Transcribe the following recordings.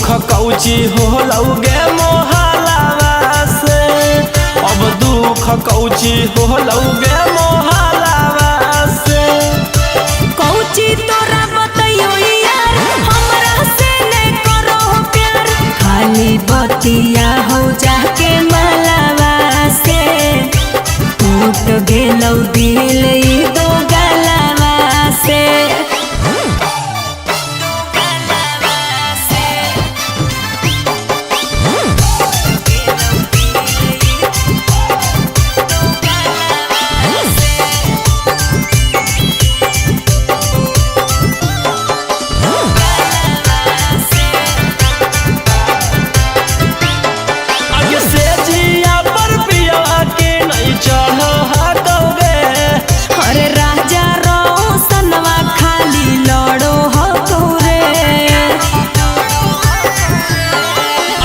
दुख कौची होलौगे मोहलावा से, अब दुख कौची होलौगे मोहलावा से। कौची तोरा बतैयो यार, हमरा से ने करो प्यार। खाली बतिया हो जाके मलावा से, टूट गेलौ दिल ई दो गलावा से। आगे से जिया पर पिया के नहीं चढ़ हटौगे। अरे राजा रोशनवा खाली लड़ो हो रे।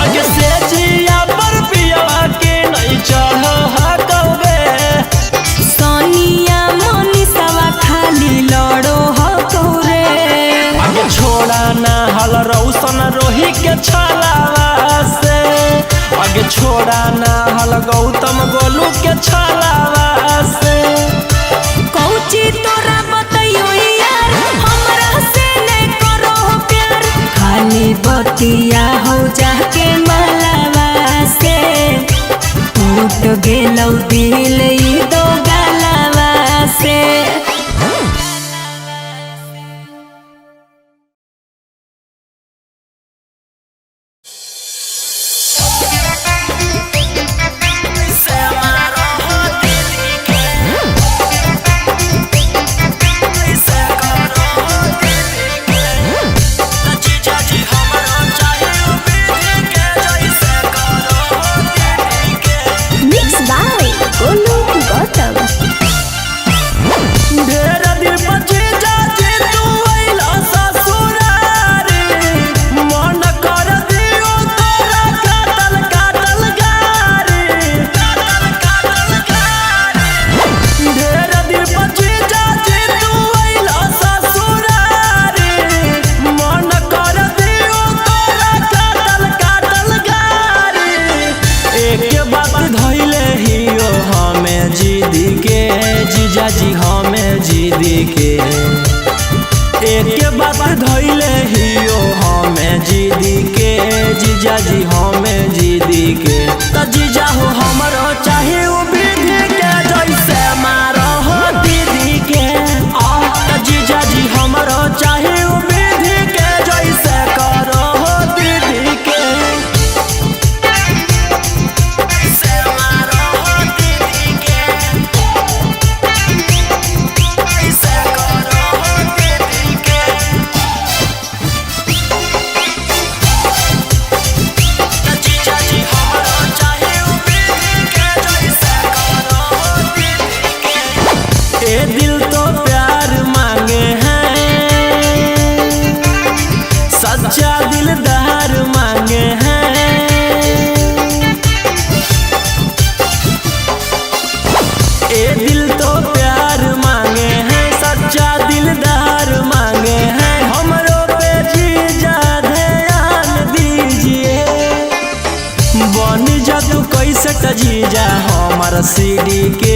आगे से जिया पर पिया के नहीं चढ़ हटौगे। सोनिया मनीषवा खाली लड़ो हो रे। आगे छोड़ा ना हल रौशन रोही के छलावा से, आगे छोड़ा ना हल गौतम गोलू के छलावा से। कौची तोरा बतैयो यार, हमरा से ने करो प्यार। खाली बतिया हो जाके मलावा से, टूट गेलौ दिल ई दो गलावा से। Mix by Golu Gautam. ढेर दिन बचे जाजे तू अइला ससुरारी, मन कर दियो तोरा काटल काटल गारी, काटल काटल गारी। ढेर दिन बचे जाजे तू अइला ससुरारी, मन कर दियो तोरा काटल काटल गारी। एक बात धइले हियो हमें जीदी के, जीजाजी हमें जीदी के। एक बात धइले हियो हमें जीदी के, जीजाजी हमें जीदी के। त जीजा हो हमरो चाहे उ विधि के, जैसे मारो हो दीदी के। आ त जीजाजी हमरो चाहे उ विधि के, जैसे करो हो दीदी के। से मारो हो दीदी के, ऐसे करो हो दीदी के। जीजाजी हमरो चाहे उ विधि के, जैसे करो हो दीदी के। ए दिल तो प्यार मांगे हैं, सच्चा दिलदार मांगे हैं। ए दिल तो प्यार मांगे हैं, सच्चा दिलदार मांगे हैं। हमरो पे जीजा ध्यान दीजिए, बन जा तू कैसे त जीजा हमर सीडी के,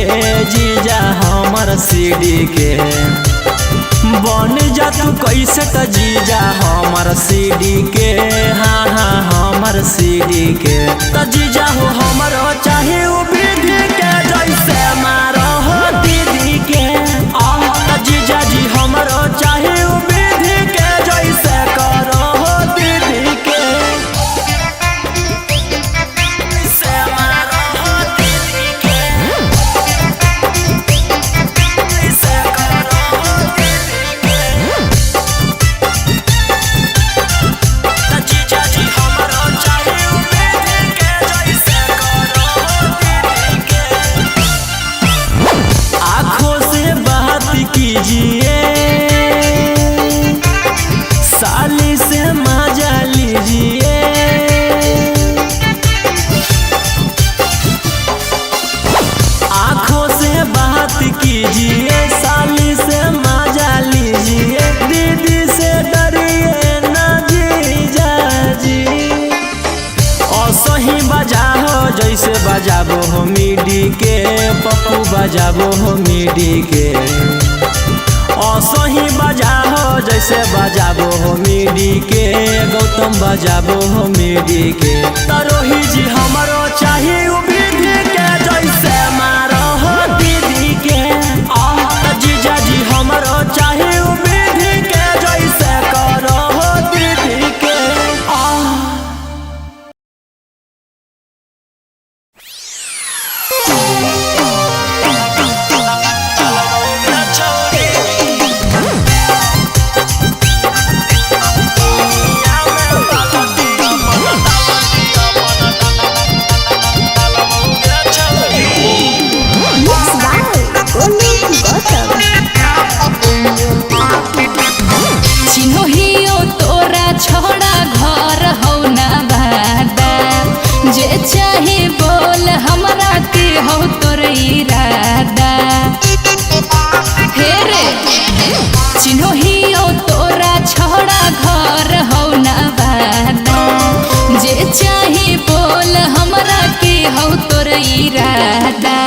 जीजा हमर सीडी के। बन जा तू कैसे त जीजा हमर सीडी के, हाँ हाँ हमर सीडी के। त जीजा हो हमरो चाहे उ विधि के, जैसे मारो हो दीदी के। आ त जीजा जी हमरो चाहे उ विधि के, जैसे करो हो दीदी के। से मारो हो दीदी के, से करो हो दीदी के। त जीजा पप्पू बजाबो हो मीडी के। असही बजाहो जैसे बजाबो हो मीडी के, गौतम बजाबो हो मीडी के। तरोही जी हमरो चाही उ विधि के जैसे मारो हो दीदी के। आह जीजा जी हमरो चाही उ विधि के जैसे करो हो दीदी के। आह Mixed by Golu Gautam. चिन्हियो तोरा छोड़ा घर हौ ना बादा, जे चाहे बोल हमरा के हौ तोर इरादा। हे रे चिन्हियो तोरा छोड़ा घर हौ ना बादा, जे चाहे बोल हमरा के हौ तोर इरादा।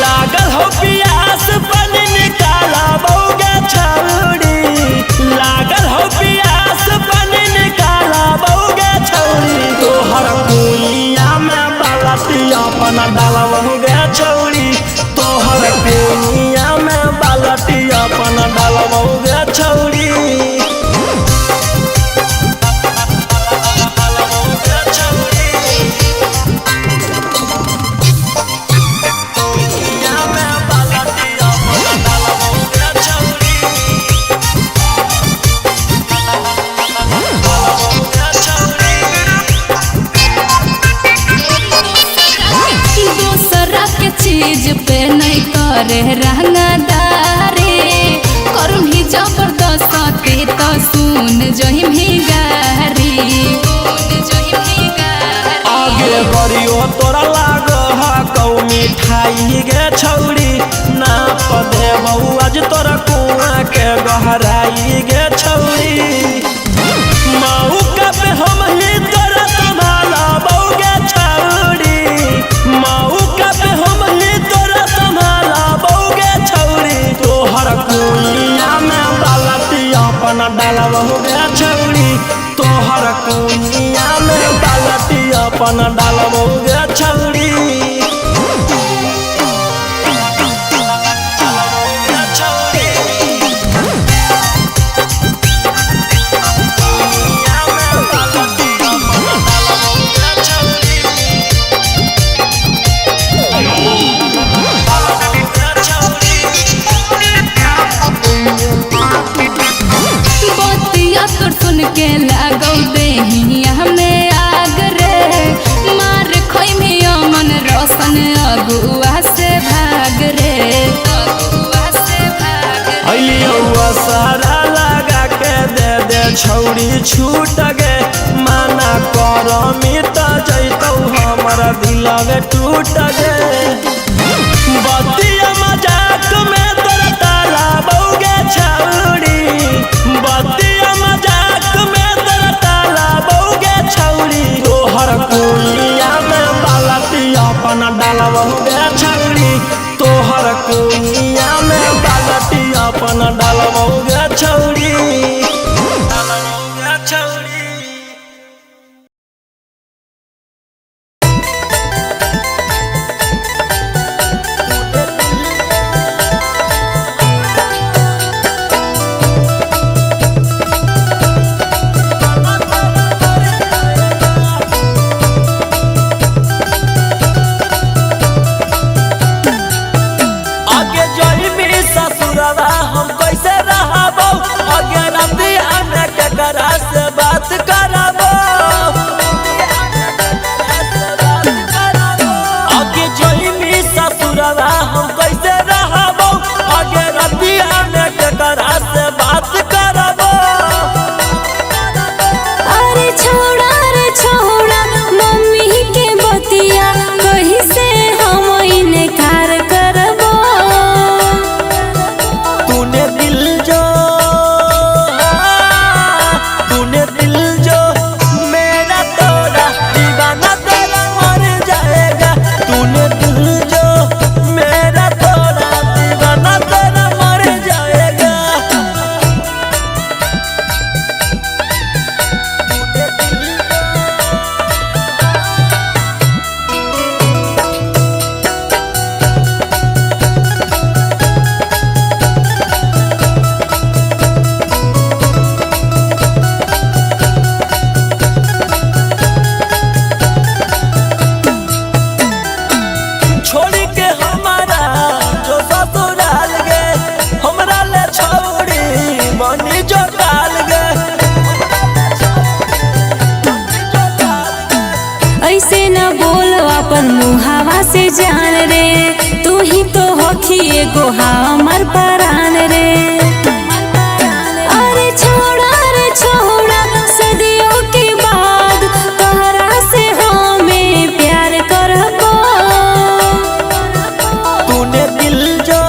लागल हो पियास पानी निकाला बौगे छौड़ी, लागल हो पियास पानी निकाला बौगे छौड़ी। तोहर कुइया में बालटी अपन डालबौगे छौड़ी, तोहर कुइया में बालटी अपन डालबौगे छौड़ी। डालबौगे छौड़ी। दूसरा के चीज पे नहीं करे रहनादारी, करूँ ही जबरदस्ती तो सुन जहिम ही गारी। आगे बरियो तोरा लाग कौ मिठाई गे छौड़ी, ना पदे आज तोरा कुआं के गहराई गे छौड़ी। मऊ पे हम ही तोरा संभाला बौगे छौड़ी, मऊ पे हम ही तोरा संभाला बौगे छौड़ी। तोहर कुइया में बालटी अपन डालबौगे छौड़ी, तोहर कुइया में बालटी अपन डालबौगे छौड़ी। बतिया तोर सुन के लागौ देहिया में आग रे, मार खोई में अमन रोशन अगुआ से भाग रे, अगुआ से भाग रे। अइलियौ सारा लगा के दे दे छौड़ी छूट गे, माना कर मिट जैतौ हमर दिलवे टूट गे। बतिया मजाक में तोरा ताला बौगे छौड़ी, बतिया मजाक में तोरा ताला बौगे छौड़ी। तोहर कुइया में बालटी अपन डालबौगे छौड़ी, तोहर कुइया में बालटी अपन डालबौगे छौड़ी। डालबौगे छौड़ी। अपन मुहावा से जान रे, तू ही तो होखी एगो हमर परान रे। अरे छोड़ा रे छोड़ा सदियों के बाद तोहरा से हमें प्यार करबो। तूने दिल जो,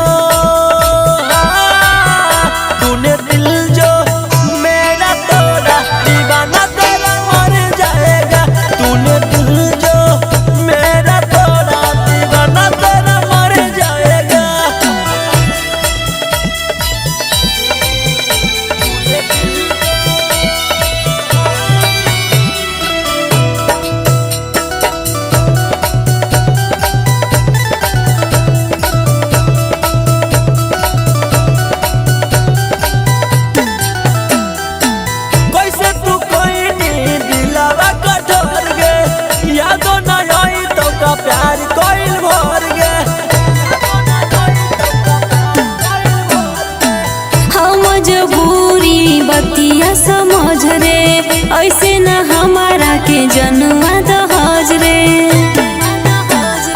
तूने दिल जो मेरा तोड़ा, दीवाना तेरा मर जाएगा। तूने दिल जो मेरा तोड़ा, दीवाना तेरा मर जाएगा। कैसे तू कोई नी दिलावा कठोर गे, यादो न आई तो का प्यार कोइल भर गे। हम मजबूरी बतिया समझ रे, ऐसे न हमारा के जनुआ दहज रे।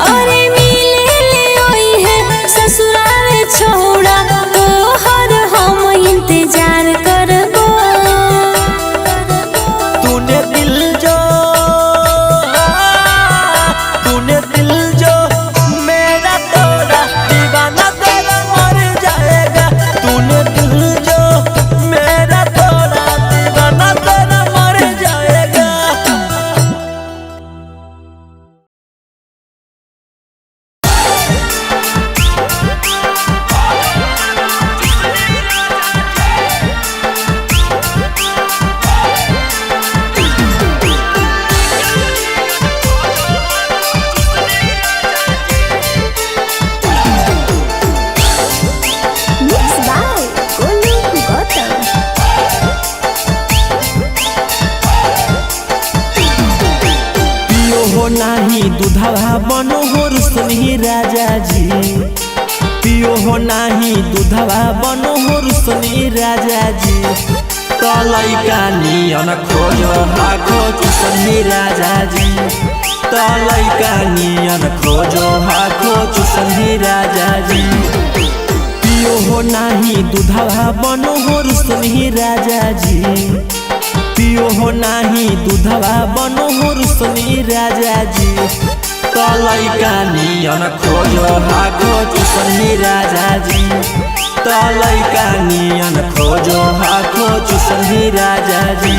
अरे मिले ले ओई है ससुराल छोड़ा, तोहर हम इंतजार करबो। तूने दिल जो, तूने दिल जो मेरा तोड़ा, दीवाना तेरा मर जाएगा। तूने दिल जो मेरा तोड़ा, दीवाना तेरा मर जाएगा। Mix by Golu Gautam. पियो हो नाही दूधवा बनो हो रुसनी राजा जी, पियो हो नाही दूधवा बनो हो रुसनी राजा जी। तलैका नियन खोजो हाको चुसनी राजा जी, तलैका नियन खोजो हाको चुसनी राजा जी। पियो हो नाही दूधवा बनो हो रुसनी राजा जी, पियो हो नाही दूधवा बनो हो रुसनी राजा जी। तलैका नियन खोजो हाको चुसनी राजा जी, तलैका नियन खोजो हाको चुसनी राजा जी।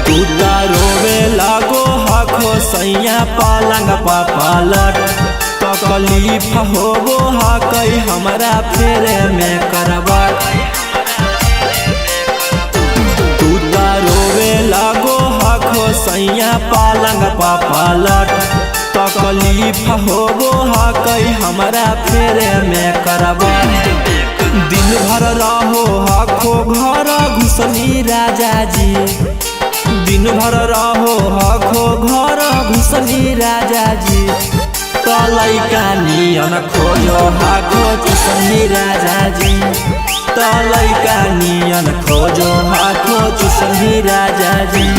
तू त रोवे लागो हखो सैया पलंग पलट, तकलीफ होबो हकै हमरा फेरे में करबट। तू त रोवे लागो हखो सैया पलंग पलट, तकलीफ होबो हकै हमरा फेरे में करबट। दिन भर रहो हखो घर घुसनी राजा जी, दिन भर रहो हखो घर घुसनी राजा जी। तलैका नियन खोजो हाको चुसनी राजा जी, तलैका नियन खोजो हाको चुसनी राजा जी।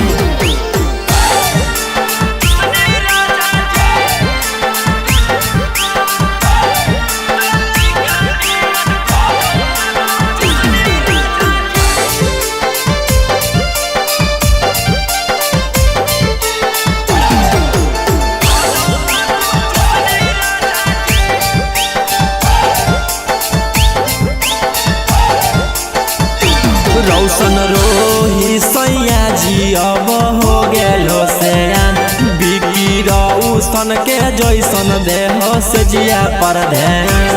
रौशन रोही सैया जी अब हो गेलो सयान, बिकी रौशन के जैसन देह से जिया पर ध्यान।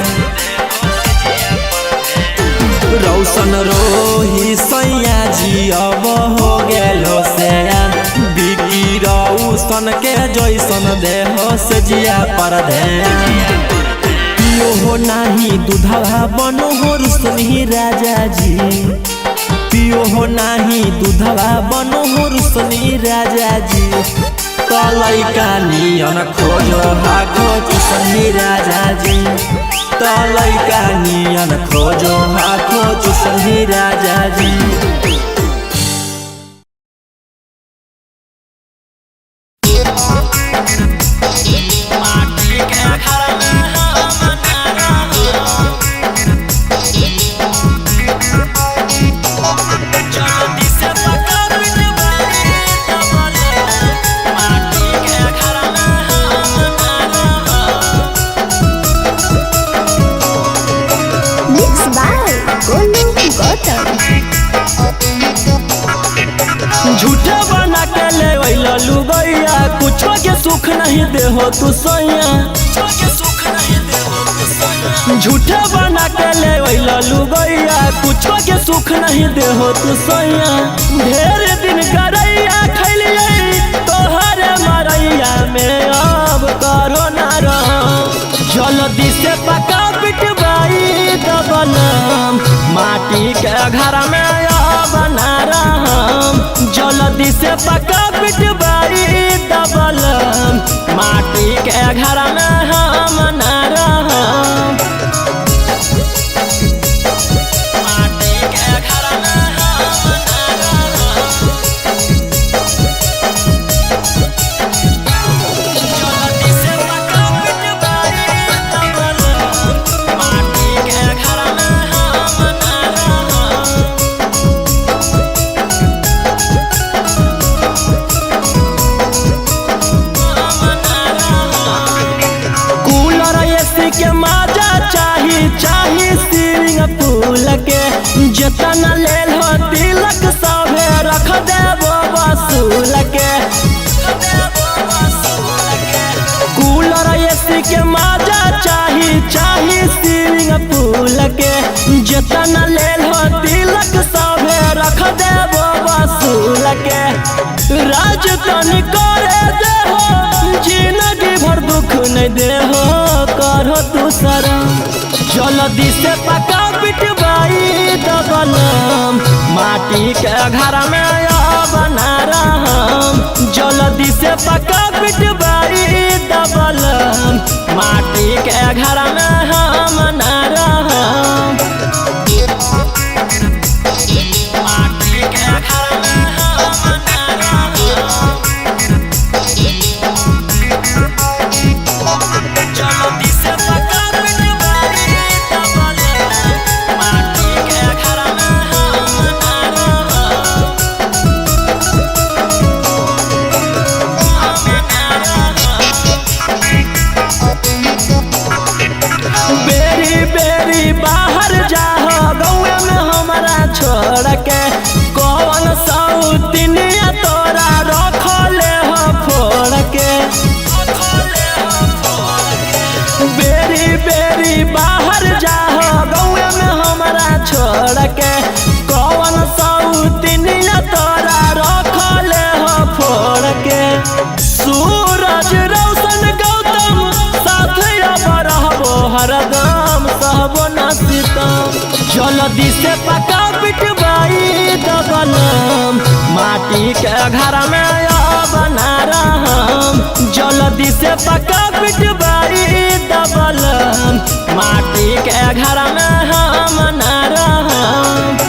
रौशन रोही सैया जी अब हो गेलो सयान, बिकी रौशन के जैसन देह से जिया पर ध्यान। पियो हो नाही दूधवा बनो हो रुसनी राजा जी। पियो हो नाही दूधवा बनो हो रुसनी राजा जी। तलैका नियन खोजो हाको चुसनी राजा जी। तलैका नियन खोजो हाको चुसनी राजा जी। Mix by Golu Gautam. झूठा बना के ले अइला लुगैया, कुछो के सुख नहीं देहो तू सैया। झूठा बना के ले अइला लुगैया, कुछो के सुख नहीं देहो तू सैया। ढेर दिन करैया खैलियै तोहरे मरैया में, अब करो ना रहो जल्दी से पका पिटवाई दबलम। माटी के घर में अब ना रहम, जल्दी से पका पिटवाई दबलम। माटी के घर में हम ना रहम। माटी के घर में हम ना रहम। जल्दी से पका पिटवाई दबलम। माटी के घर में हम ना रहम। कूलर एसी के मजा चाही चाही स्विमिंग पूल के। जितना लेल हो तिलक सभे रख देबो वसूल के। कूलर एसी के मजा चाही चाही स्विमिंग पूल के। जितना लेल हो तिलक सभे रख देबो वसूल के। राज तनी करे देहो जिंदगी भर दुख नहीं देहो करो तू शरम। जल्दी से पका पिटवाई दबलम। माटी के घर में अब ना रहम, जल्दी से पका पिटवाई दबलम। माटी के घर में हम ना रहम। माटी के घर में हम ना रहम। जल्दी से पका पिटवाई दबलम। माटी के घर में हम ना रहम। बेरी बेरी बाहर जाहो गौए में हमारा छोड़ के। कौन सौतिनिया तोरा रखले हो फोड़ के। बेरी बेरी बाहर जाहो गौए में हमारा छोड़ के। कौन सौतिनिया तोरा रखले हो फोड़ के। सूरज रोशन गौतम साथ अब रहबो हरदम सहबो न सितम। जल्दी से पका पिटवाई दबलम। माटी के घर में अब ना रहम, जल्दी से पका पिटवाई दबलम। माटी के घर में हम ना रहम।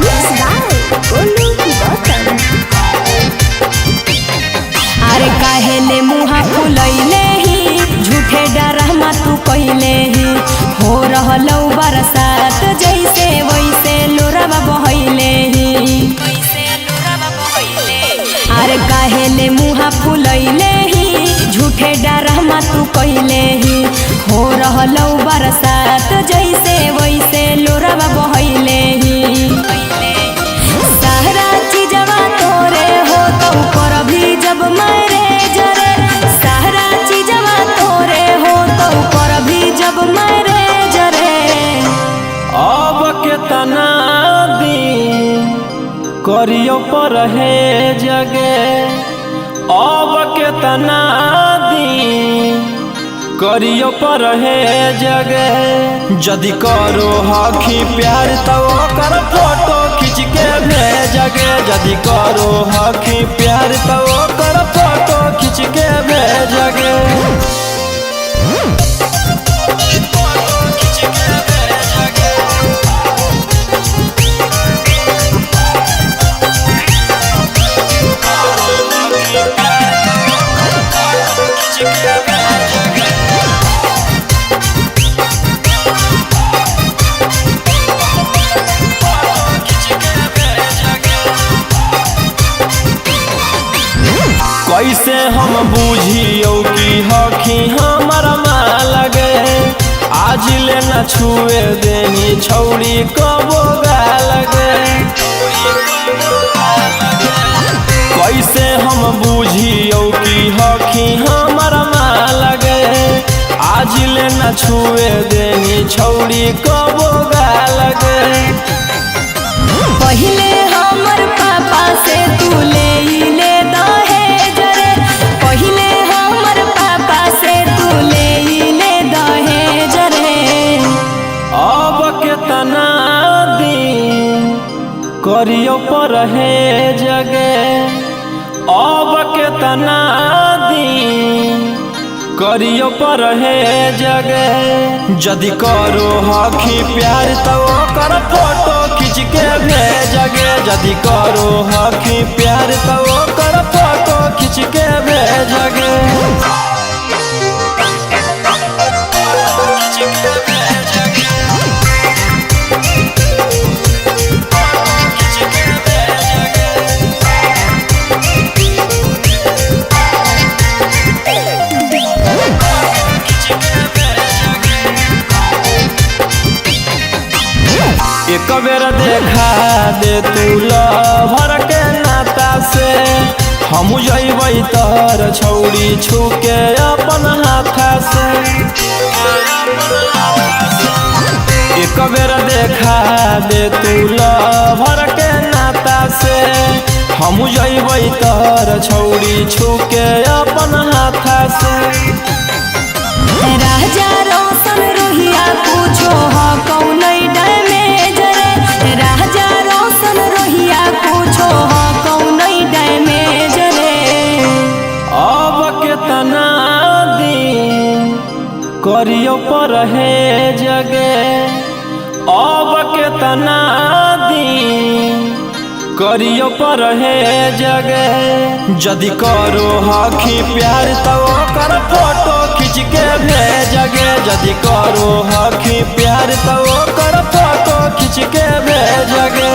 Mix by Golu Gautam. अरे काहेले मुहा फुलैले ही झूठे डरमा तू कैले ही। हो रहलौ बरसात जैसे वैसे लोरवा बहैले ही। अरे काहेले मुहा फुलैले ही झूठे डरमा तू कैले ही। हो रहलौ बरसात जैसे वैसे लोरवा बहैले ही। सारा चीजवा तोरे हो तो पर भी जब मरे जरे। सारा चीजवा तोरे करियो पर हे जगे। अब केतना दी करियो पर हे जगे। जदि करो हखी प्यार तो ओकर फोटो खींच के भेजगे। जदि करो हखी प्यार तो ओकर फोटो खींच के भेजगे। कैसे हम बुझियो कि हखी हमर माँ लगे। आज ले न छुए देनी छौड़ी कबो लगे। कैसे हम बुझियो कि हखी हमर माँ लगे। आज ले न छुए देनी छौड़ी कबो लगे। पहिले हमर पापा से तू ले ले दहेज रे। पहिले हमर पापा से तू ले ले दहेज रे। अब केतना दी करियो पर हे जगे। अब केतना दी करियो पर हे जगे। जदि करो हखी प्यार तो ओकर फोटो खींच के भेजगे। जदि करो हखी प्यार तो ओकर फोटो खींच के भेजगे। एक बेर देखा दे तू लभर के नाता से। हम जइबै तर छौड़ी छूके अपन हाथा से। एक बेर देखा दे तू लभर के नाता से। हम जइबै तर छौड़ी छूके अपन हाथा से। राजा रोशन रोहिया पूछो ह कौन डैमेज रे। राजा रोशन रोहिया पूछो ह कौन डैमेज रे। अब केतना दी करियो पर हे जगे। अब केतना दी करियो पर हे जगे। जदि करो हखी प्यार तो ओकर फोटो खींच के भेजगे। जदि करो हखी प्यार तो ओकर फोटो खींच के भेजगे।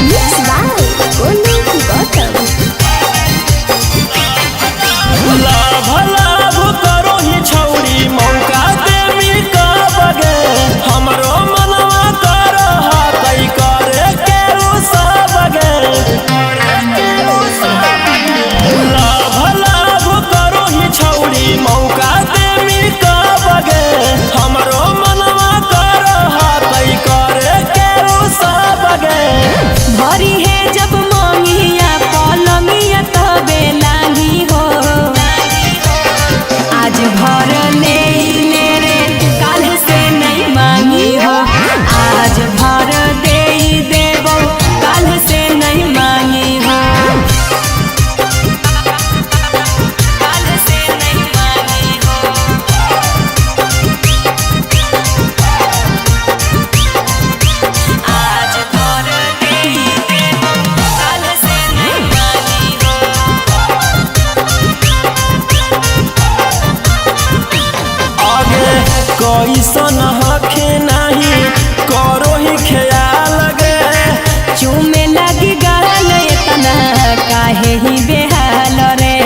Mixed by Golu Gautam. लाभ लाभ करो ही छौड़ी मौका देमी कब गे। हमरो मनवा कर कई करे के उ सब गे। लाभ लाभ करो ही छौड़ी मौका देमी कब गे। हमरो मनवा कर कई करे के उ सब गे। भरी है जब मांगिया पलंगिया तबे लागी हो। आज भर ले ले रे काल से नहीं मांगी हो। आज भर दे देबो काल से नहीं मांगी हो। काल से नहीं मांगी हो। आज भर दे देबो काल से नहीं मांगी हो। आगे कैसन हखे नाही करो ही ख्याल गे। चूमे लगी गाल इतना काहे ही बेहाल रे।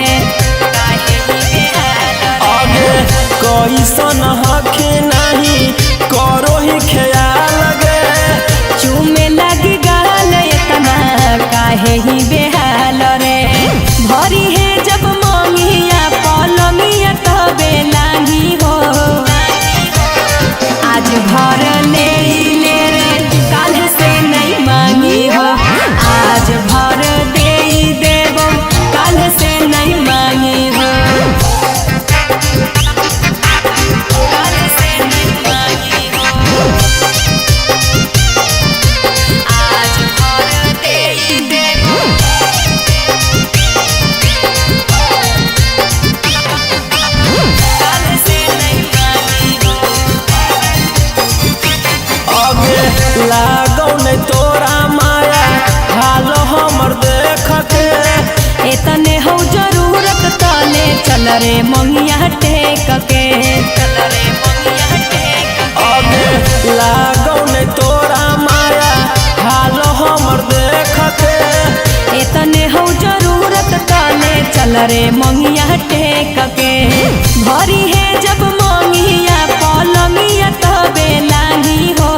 लागौ नहीं तोरा माया हाल हमर देख के। एतने हो जरूरत तले चल रे मंगिया टेक के। चल रे मंगिया टेक के। अगे लागौ नहीं तोरा माया हाल हमर देख के। एतने हो जरूरत तले चल रे मंगिया टेक के। भरी है जब मंगिया पलंगिया तबे लागी हो।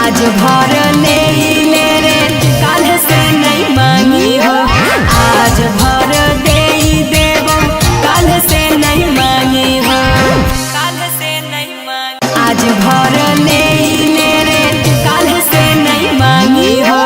आज भर ले ले रे काल से नहीं मांगी हो। आज भर दे देबो काल से नहीं मांगी हो। काल से नहीं मांगी। आज भर ले ले रे काल से नहीं मांगी हो।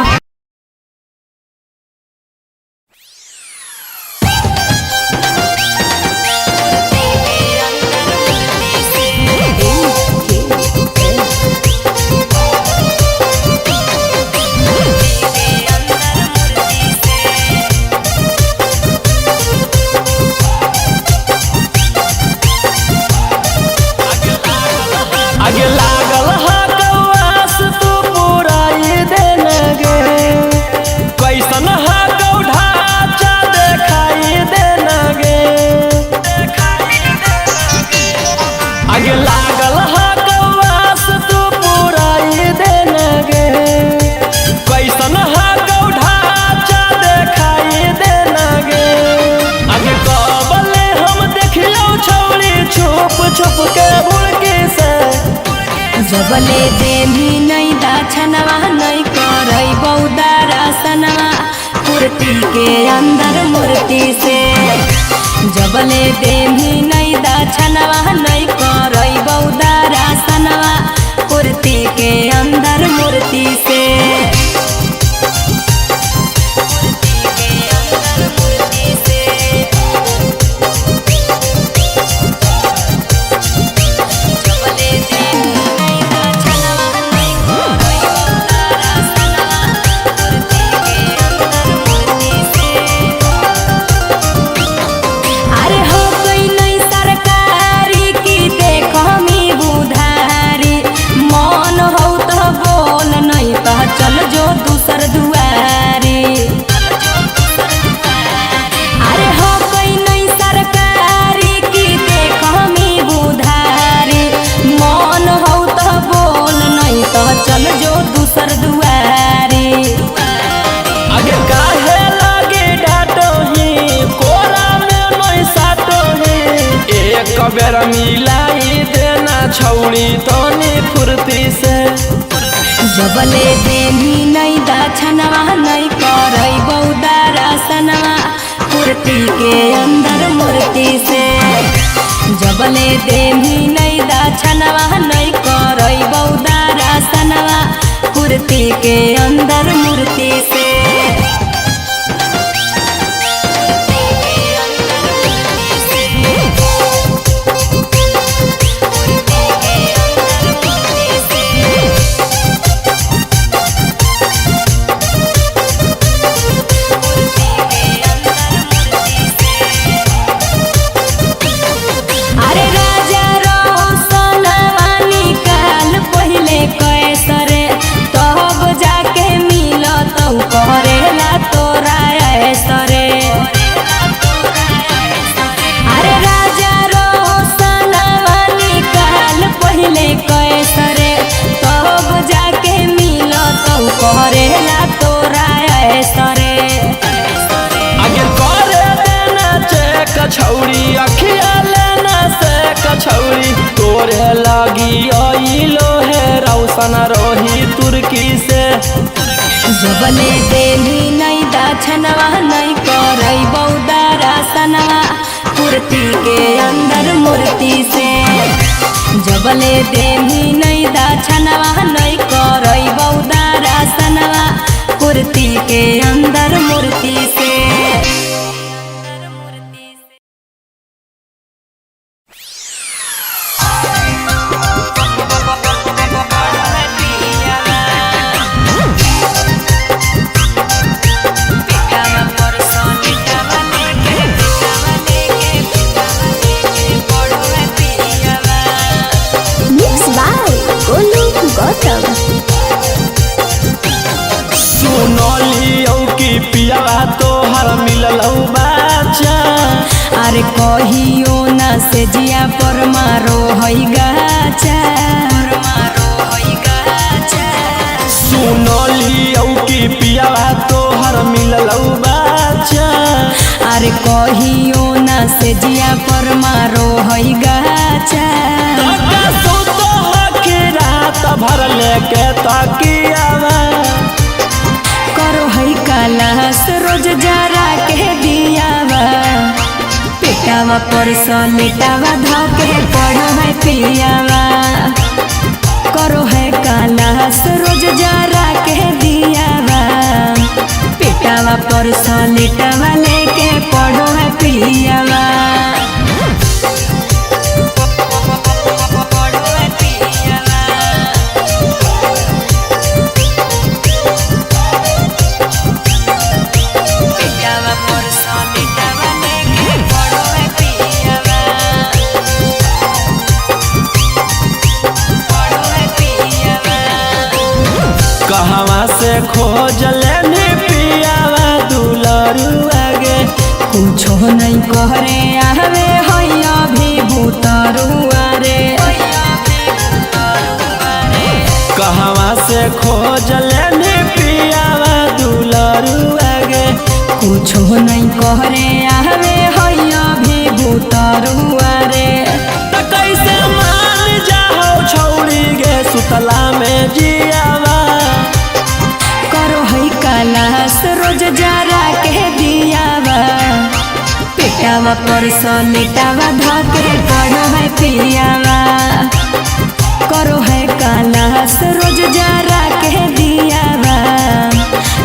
आगे लागल हा कौआस तू पुराई देन गे। कैसन हा कौ ढांचा देखाई देन गे। आगे लागल हा कौआस तू पुराई देन गे। कैसन हा कौ ढांचा देखाई देन गे। आगे कबले हम देखियो छौरी छुप छुप के बुड़की से। जबले देली नहीं दाछनवा नहीं करई बौदारा सनवा कुर्ती के अंदर मूर्ति से। जबले देली नहीं दाछनवा नहीं करई बौदारा सनवा कुर्ती के अंदर मूर्ति से। कुर्ती के अंदर मूर्ति से। जबले देली नहीं दाछनवा नहीं करई बौदारा सनवा कुर्ती के अंदर मूर्ति से। अरे हो कोई नहीं सरकारी की देखो मी बुधारी। मन हो तो बोल नहीं तो चल जो दूसर दुआरी। अरे हो कोई नहीं सरकारी की देखो मी बुधारी। मन हो तो बोल नहीं तो चल जो दूसर दुआरी। आगे काहे लागे डाटोही कोरा में नहीं साटोही। एक बेर मिलाई देना छौड़ी तनी फुर्ती से। जबले देली नहीं दाछनवा नहीं करई बौदारा सनवा कुर्ती के अंदर मूर्ति से। जबले देली नहीं दाछनवा नहीं करई बौदारा सनवा कुर्ती के अंदर मूर्ति से। अरे राजा रोशनवा निकाल पहिले कैसरे तब जाके मिलत करेला तोरा ऐसरे। अरे राजा रोशनवा निकाल पहिले कैसरे तब जाके मिलत करेला तोरा ऐसरे। आगे करे देना चेक छौड़ी अखिया लेना से कछौड़ी। तोरे लागी आइलो है रौशन रोही तुर्की से। जबले देली नहीं दाछनवा नहीं करई बौदारा सनवा कुर्ती के अंदर मूर्ति से। जबले देली नहीं दाछनवा नहीं करई बौदारा सनवा कुर्ती के अंदर मूर्ति से। Mix by Golu Gautam. पियावा तोहर मिलल बाचा। अरे कहियो ना से जिया पर मारो हई गाचा। सुनलियौ कि पियावा तोहर मिलल बाचा। अरे कहियो ना से जिया पर मारो हई गाचा। तका सुतो हकी रात भर लेके तकियावा। करो हई कलास रोज जरा के दियावा। पेटावा पर सलेटावा धके पढ़ो है पियावा। करो है कलास रोज जरा के दियावा। पेटावा पर सलेटावा लेके पढ़ो है पियावा। पढ़ो है पियावा। पेटावा पर सलेटावा लेके पढ़ो है पियावा। पढ़ो है पियावा। कहवा से खोज लेनी पियावा दुलरुआ गे। कुछो नहीं करे आवे हई अभी भूतरुआ रे। कहवा से खोज लेनी पियावा दुलरुआ गे। कुछो नहीं करे आवे हई अभी भूतरुआ रे। त कैसे मान जाहो छौड़ी गे सुतला में जियावा। करो हई कलास रोज जरा के दियावा। पेटावा पर सलेटावा धके पढ़ो है पियावा। करो है कलास रोज जरा के दियावा।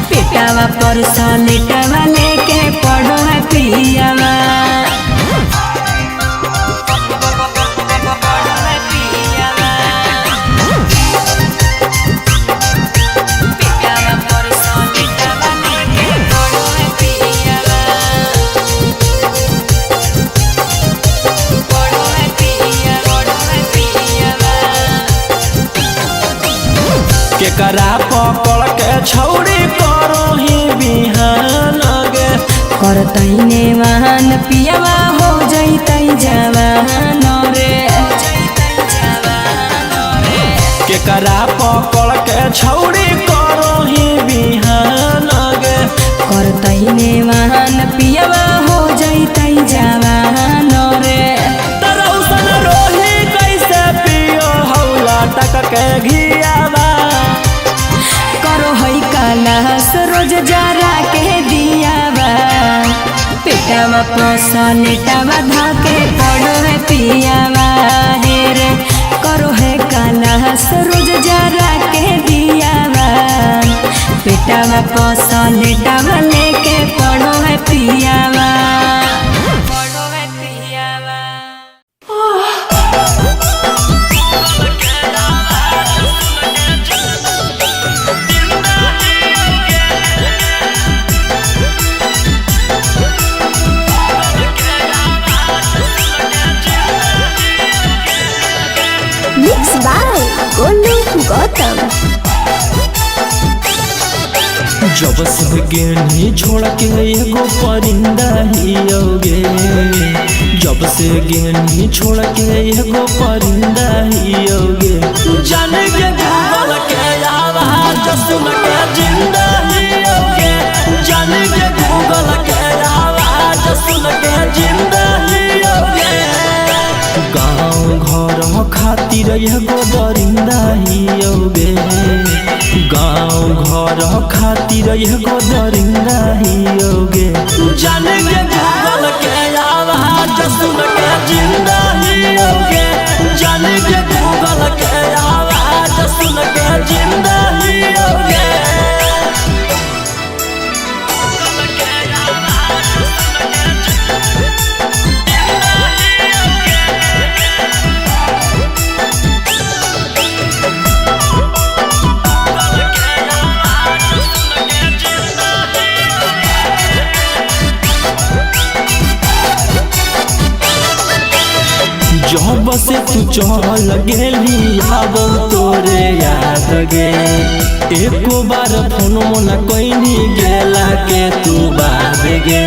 पेटावा पर सलेटावा लेके पढ़ो है पियावा। पढ़ो है पियावा। पेटावा पर सलेटावा लेके पढ़ो है पियावा। पढ़ो है पिया, पढ़ो है पियावा। केकरा पकड़ के छौड़ी करो ही बिहान गे। करतै नेवान पियावा हो जैतै जवान रे। केकरा पकड़ के छौड़ी करो ही बिहान गे। करतै नेवान पियावा हो जैतै जवान रे। तरौसन रोही कैसे पियो हौला टक के घियावा। करो है कलास रोज जरा के दियावा। पेटावा पसलेटावा धके पढ़ो है पियावा हे रे। करो है कलास रोज जरा के दियावा। पेटावा पसलेटावा लेके पढ़ो है पियावा। पढ़ो है पियावा। Mix by Golu Gautam. जब से गेनी छोड़ के एगो परिंदा ही होगे। जब से गेनी छोड़ के एगो परिंदा ही होगे। जाने के गूगल के आवाज सुन के जिंदा ही होगे। जाने के गूगल के आवाज सुन के जिंदा ही होगे। गाँव घर खातिर एगो दरिंदा ही होगे। गाँव घर खातिर एगो दरिंदा ही होगे। जाने के गूगल के आवाज सुन के जिंदा ही होगे। जाने के गूगल के आवाज सुन के जिंदा ही होगे। जब से चल गेली आब तोरे याद गे। एको बार फोन मोना कोइनी गेला के तू बाद गे।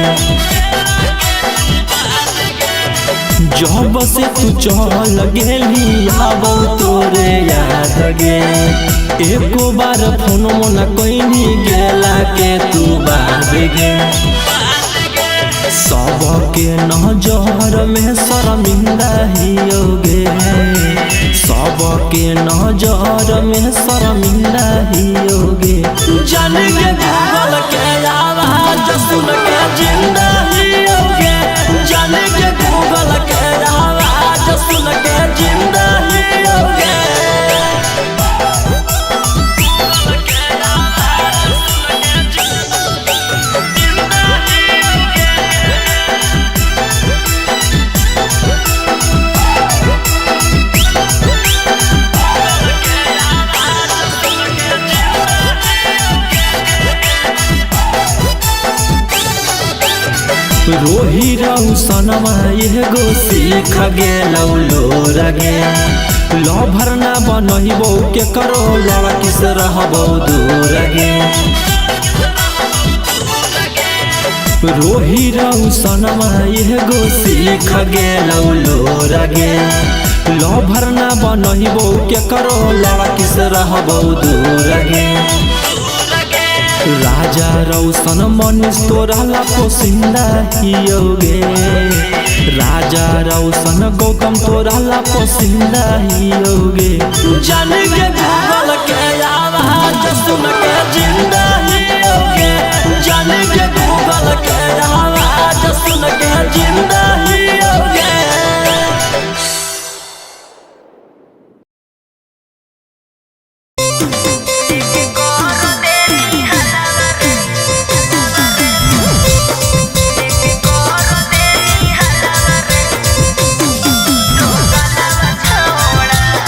जब से तू चल गेली आब तोरे याद गे। एको बार फोन मोना कोइनी गेला के तू बाद गे। सबके नजर में शर्मिंदा हियोगे, सबके नजर में शर्मिंदा हियोगे। जान के गूगल के आवाज सुन के जिंदा हियोगे, जान के गूगल के आवाज सुन के जिंदा हियोगे। रोही रहू सनमा एगो सीख गेलौ लोर गे। लभर ना बनैबौ के करो लड़की से रहबौ दूर गे। रोही रहू सनमा एगो सीख गेलौ लोर गे। लभर ना बनैबौ के करो लड़की से रहबौ दूर गे। राजा रौशन मनीष तोरा ला पोसिंदा हियोगे, राजा रौशन गौतम तोरा ला पोसिंदा हियोगे। जान के गूगल के आवाज सुन के जिंदा हियोगे, जान के गूगल के आवाज सुन के जिंदा हियोगे।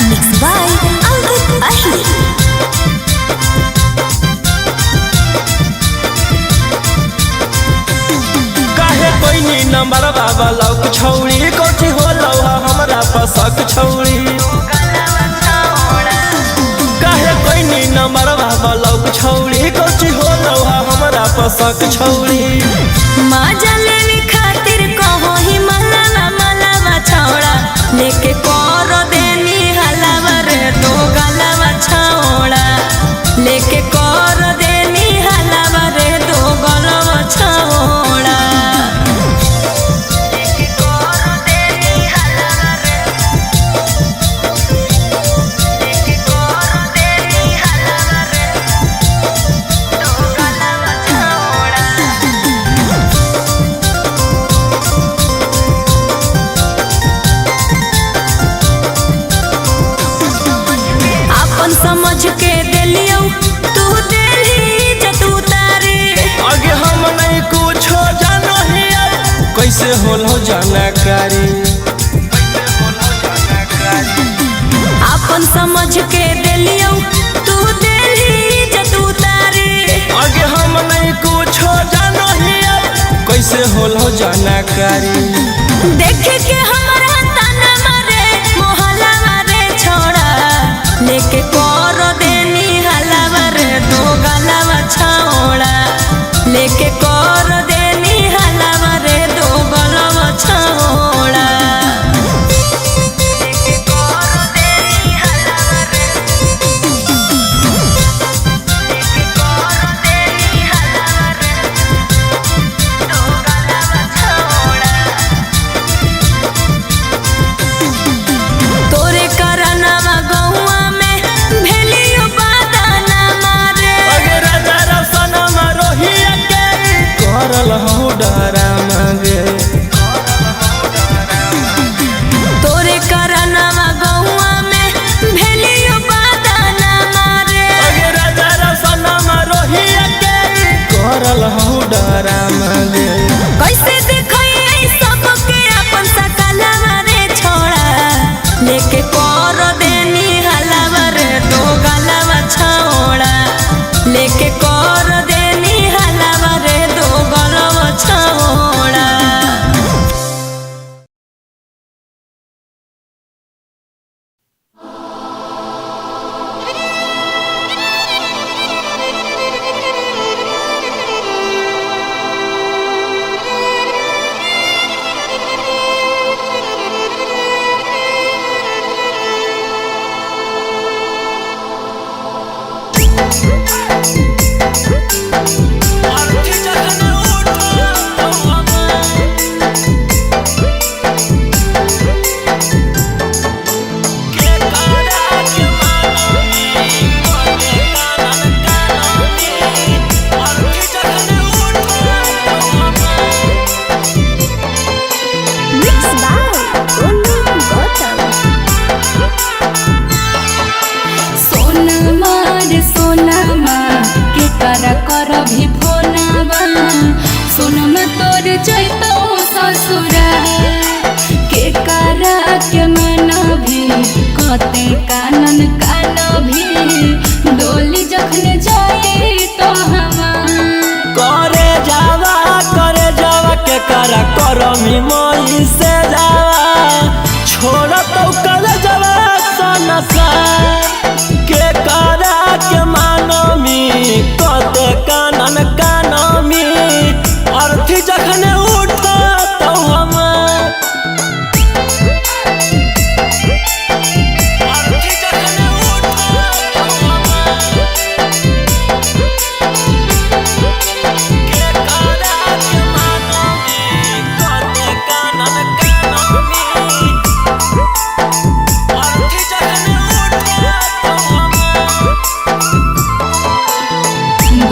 Mixed by Ankit Ahir. काहे कोइनी नंबर बाबा लौक छौड़ी कोठी होलौ हमरा पसक छौड़ी। काहे कोइनी नंबर बाबा लौक छौड़ी कोठी होलौ हमरा पसक छौड़ी। माजा लेवे खातिर कहो ही मलावा मलावा छौड़ा, लेके कर देनी हलावा रे दो गलावा छौड़ा, लेके कर देनी हलावा रे दो गलावा छौड़ा। लेके कर देनी हलावा रे, लेके कर देनी हलावा रे दो गलावा छौड़ा। अपन समझ के देलियौ तू देली इज्जत उतारे, आगे हम नहीं कुछो जानो हिया कैसे होलो जानकारी। अपन समझ के देलियौ तू देली इज्जत उतारे, आगे हम नहीं कुछो जानो हिया कैसे होलो जानकारी। देख के हमरा ताना मारे मोहला मारे छोड़ा, लेके कर देनी हलावा रे दो गलावा छौड़ा, लेके कर देनी हलावा रे दो गलावा छौड़ा। लेके कर देनी हलावा रे, लेके कर देनी हलावा रे दो गलावा छौड़ा। तोरे करनवा गौआ में भेलियो बादाना मारे, अगे राजा रसनमा रोहिया के करल हूँ डरा मांगे। तोरे करनवा गौआ में भेलियो बादाना मारे, अगे राजा रसनमा रोहिया के करल हूँ डरा मांगे। कैसे देखई सबके अपन सकलवा रे छोड़ा, लेके कर देनी हलावा रे दो गलावा छौड़ा, लेके कर देनी हलावा रे दो गलावा छौड़ा। अर्थी जखन उठतौ हमार। के करा के मानमी कते कानन कानमी अर्थी जखन उठतौ हमार। Mix by Golu Gautam. सोनमा रे सोनमा के कर कर भी फोनावा सोनमा तोर जैतौ ससुरा के कर के मन भी कते कानन कान भी डोली जखन जाए तो हमार। करे जावा करे जावा के करा करमी मई से जावा छोड़ तो कर जावा सनसार के करा के मानमी कते कानन कानमी अर्थी जखन उठता तो हमार। अर्थी जखन उठता तो हमार। के करा के मानमी कते कानन कानमी अर्थी जखन उठता तो हमार।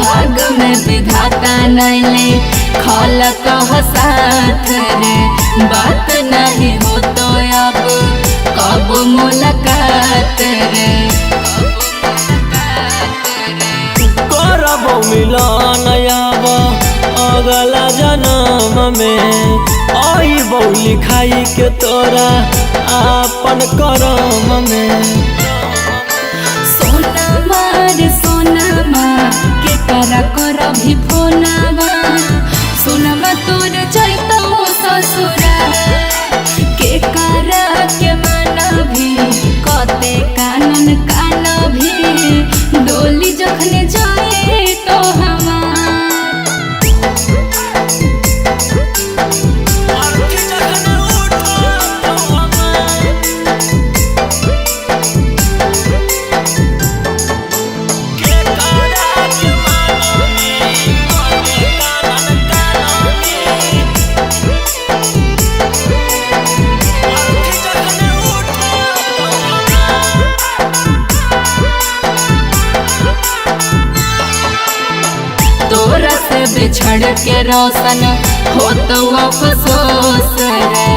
भाग में विधाता नैले खल कह साथ रे बात नहीं हो तो अब कब मुलाकात रे करबो मिलन आब अगला जन्म में अइबौ लिखाई के तोरा आपन करम में। सोनमा रे सोनमा के कर कर भी फोनावा सोनमा तोर जैतौ ससुरा के कर के मन भी कते कानन कान भी डोली जखन जाए तो हमार। अर्थी जखन उठतौ हमार। के करा के मानमी कते कानन कानमी अर्थी जखन उठतौ हमार। तोरा से बिछड़ के रोशन हो तो अफसोस रे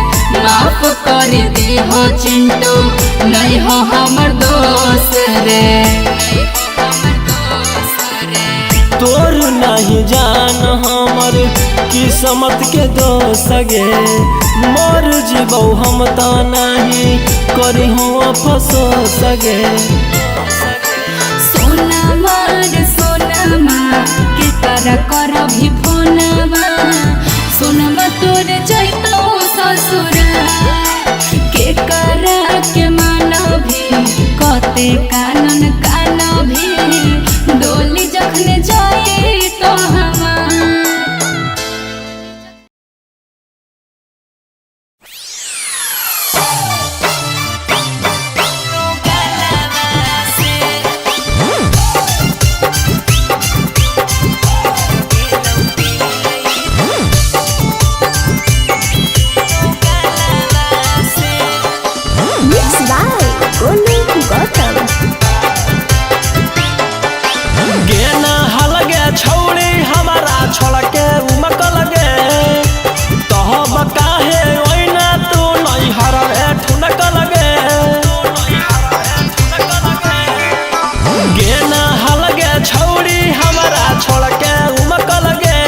माफ कर दे हो चिंटू नहीं हो हमर दोस्त रे तोर नहीं जान हमर किस्मत के दोष गे मर जीबौ हम त नहीं करी हो अफसोस गे। सोनमा रे सोनमा के कर कर भी फोनवा सोनमा तोर जैतौ ससुरा के कर के मान भी कते कानन कान भी डोली जखन जाए तो हमार। Mix by Golu Gautam. गेना हलगे छौड़ी हमारा छोड़ के उमक लगे तहब काहे ओइना तू नहीं हरवे ठुनक लगे गेना हलगे छौड़ी हमारा छोड़ के उमक लगे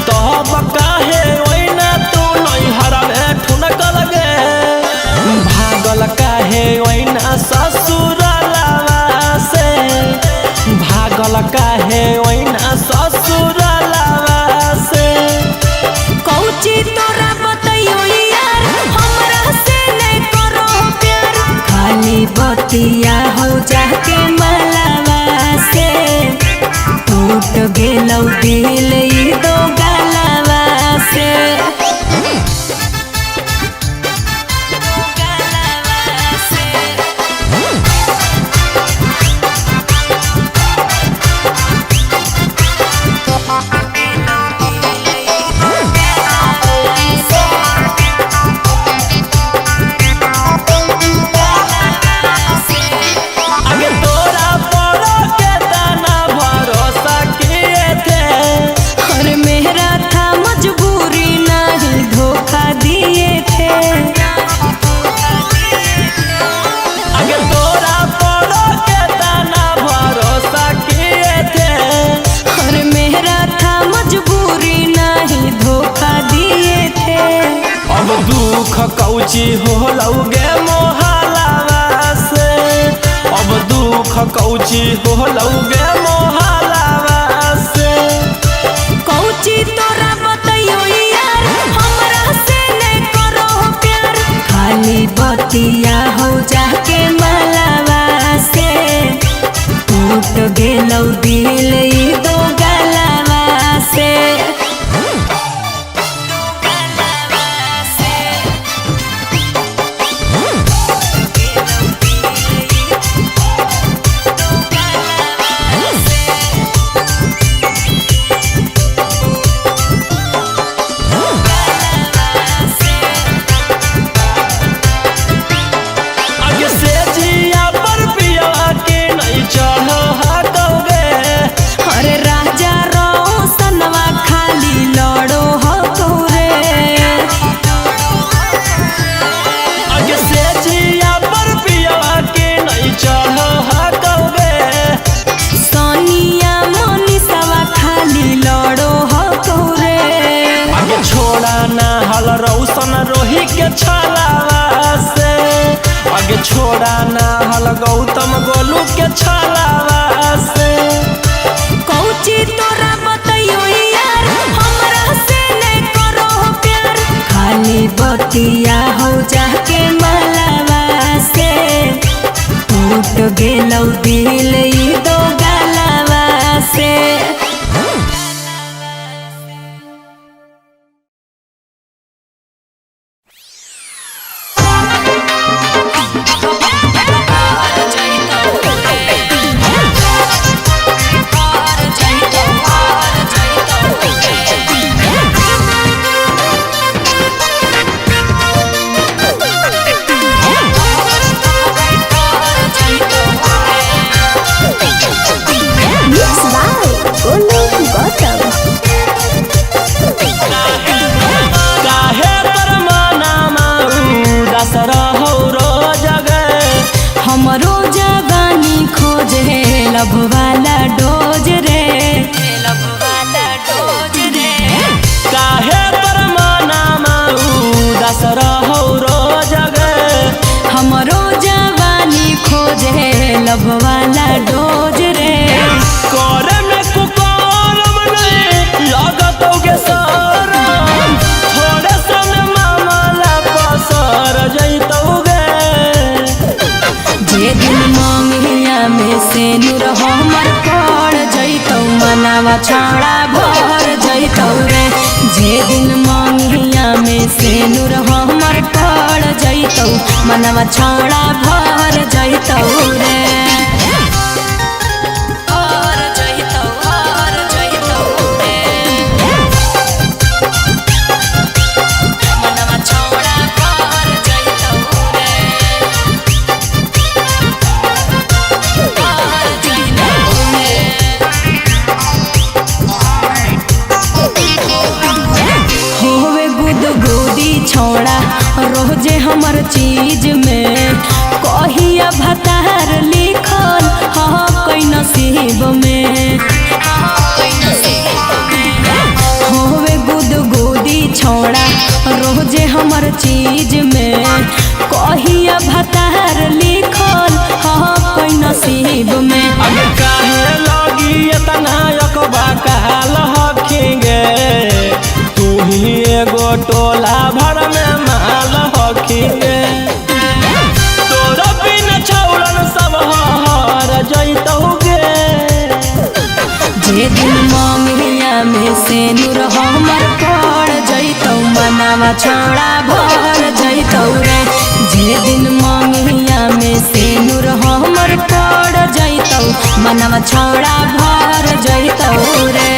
तहब काहे ओइना तू नहीं हरवे ठुनक लगे भागल काहे ओइना ससुरलावा से भागल काहे ओइना ससुरलावा से। कौची तोरा बतैयो यार हमरा से नहीं करो प्यार खाली बतिया हो जाके मलावा से टूट गेलौ दिल ई दो गलावा से गलावा से। कौची होलौगे मोहलावा से। अब दुख कौची होलौगे मोहलावा से। कौची तोरा बतैयो यार, हमरा से ने करो प्यार। खाली बतिया हो जाके मलावा से, टूट गेलौ दिल ई दो गलावा से। आगे से जिया पर पिया के नहीं चढ़ हकौगे। अरे राजा रोशनवा खाली लड़ो हो रे। आगे से जिया पर पिया के नहीं चढ़ हकौगे। सोनिया मनीषवा खाली लड़ो हो रे। आगे छोड़ा ना हल रौशन रोही के छलावा से। आगे छोड़ा ना हल गौतम गोलू के छलावा से। कौची तोरा बतैयो यार, हमरा से ने करो प्यार। खाली बतिया हो जाके मलावा से, टूट गेलौ दिल ई दो गलावा से। Mix by Golu Gautam. काहे तोर मनामा उदास रहौ रोज गे। हमरो जवानी खोजे लभ वाला डोज रे। लभ वाला डोज रे। काहे तोर मनामा उदास रहौ रोज गे। हमरो जवानी खोजे लभ वाला डोज रे। करे में कुकरम नहीं लागतौ गे शरम। थोड़े सन मामला पसर जइतौ गे। जे दिन मंगिया में से नूर हमर पड़ जइतौ, मनावा छाड़ा भर जइतौ रे। जे दिन मंगिया में से नूर हमर पड़ जइतौ, मनावा छाड़ा भर जइतौ रे। भर जइतौ, भर जइतौ रे। मनवा छौड़ा भर जइतौ रे। होवे गुदगुदी छौड़ा रोजे हमर चीज में, कहिया भतार लिखल हाँ कोई नसीब में। होवे गुदगुदी छौड़ा रोजे हमर चीज में, कहिया भतार लिखल हाँ कोई नसीब में। अब काहे लगी एतना अकबा काल हखिगे। तू ही एगो टोला भर में माल हखिगे। तोरा बिन छौड़न सब हर जइतौ गे। जे दिन मंगिया में से नूर हमर पड़ जइतौ, मनावा छौड़ा भर जइतौ रे। जे दिन मंगिया में से नूर हमर पड़ जइतौ, मनावा छौड़ा भर जइतौ रे।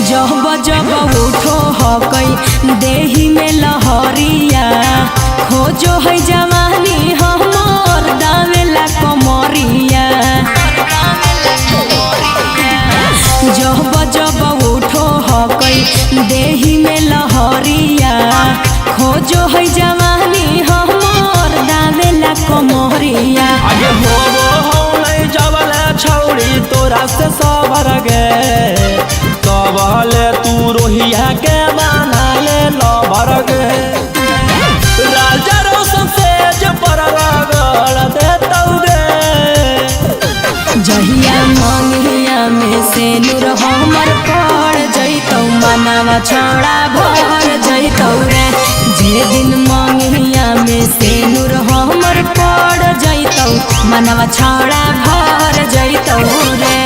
जब जब उठो हकई देही में लहरिया, खोजो है जवानी हमर रोजो है जवानी हमर दावेला कमरिया। आगे होबो हो नहीं जबले छौरी तोरा से सबर गे, तबले तू रोहिया के बना ले लबर गे। राजा रोशन सेज पर रगड़ देतौ गे। जहिया मंगिया में से नूर हमर पड़ जैतौ मनावा छौड़ा भर जैतौ रे। जे दिन मंगिया में से नूर हमर पड़ जैतौ मनावा छौड़ा भर जैतौ रे।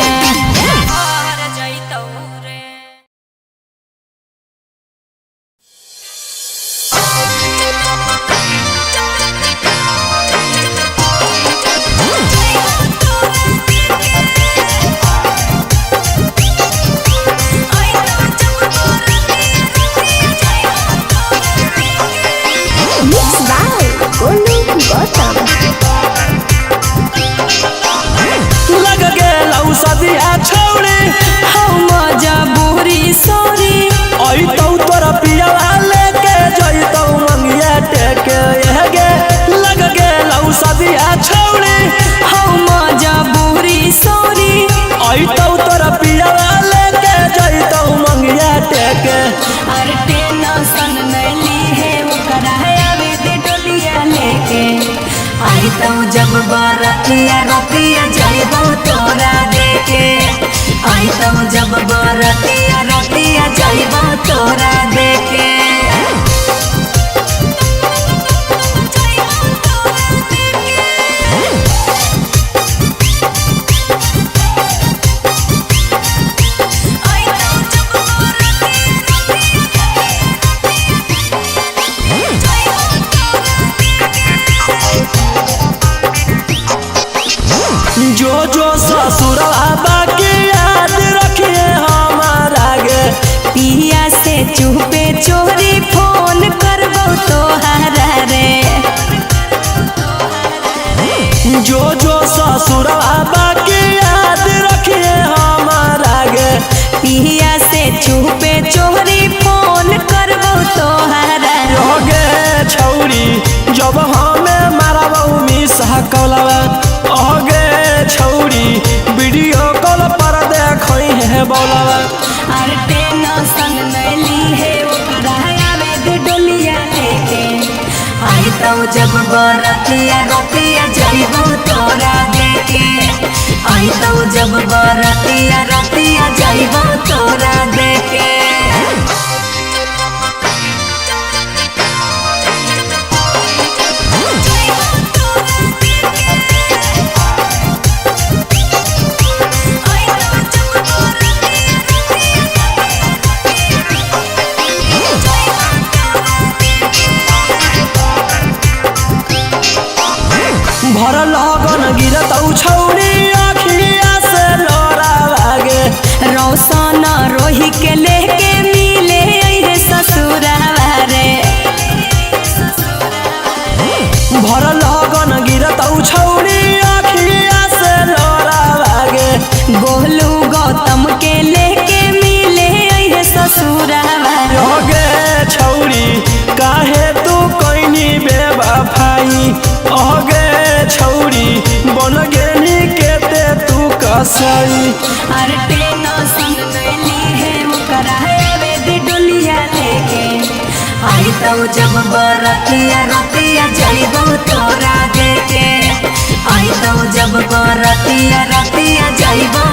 Mix by Golu Gautam. लग गेलौ सदिया छौरी हम मजबूरी सॉरी। अइतौ तोरा पियवा लेके जइतौ मंगिया टेके गे। लग गेलौ सदिया छौरी हम मजबूरी सॉरी। अइतौ तोरा पियवा लेके जइतौ मंगिया टेके। अरे टेंशन नहीं ली है ओकरा आवे दे डोलिया लेके। आई तो जब बरतिया रतिया जाइबो तोरा देके। आई तो जब बरतिया रतिया जाइबो तोरा देके। जो जो ससुरवा बाकी याद रखिए हमारा गे। पिया से चुपे चोरी फोन करबो तोहरा रे। जो जो ससुरवा बाकी याद रखिए हमारा गे। पिया से चुपे चोरी फोन करबो तोहरा रे। गे छौरी जब हमें मारबौ मिसा कलवा अगे छौरी वीडियो कॉल पर देखई है बोलवा। अरे टेंशन नहीं ली है ओकरा आवे दे डोलिया लेके। आई तो जब बरतिया रतिया जाइबो तोरा देके। आई तो जब बरतिया रतिया जाइबो तोरा देके। भर लगन गिरतौ छौरी अखिया से लोरा लागे। रौशन रोही के लेके मिले अइहे ससुरावा रे। भर लगन गिरतौ छौरी अखिया से लोरा लागे। गोलू गौतम के लेके मिले अइहे ससुरावा रे। गे छौरी काहे तू कइनी बेवफाई अगे छौरी बन गेनी केते तू कसाई। अरे टेंशन नहीं ली है ओकरा आवे दे डोलिया लेके। आई तो जब बरतिया रतिया जाइबो तोरा देके। आई तो जब बरतिया रतिया जाइबो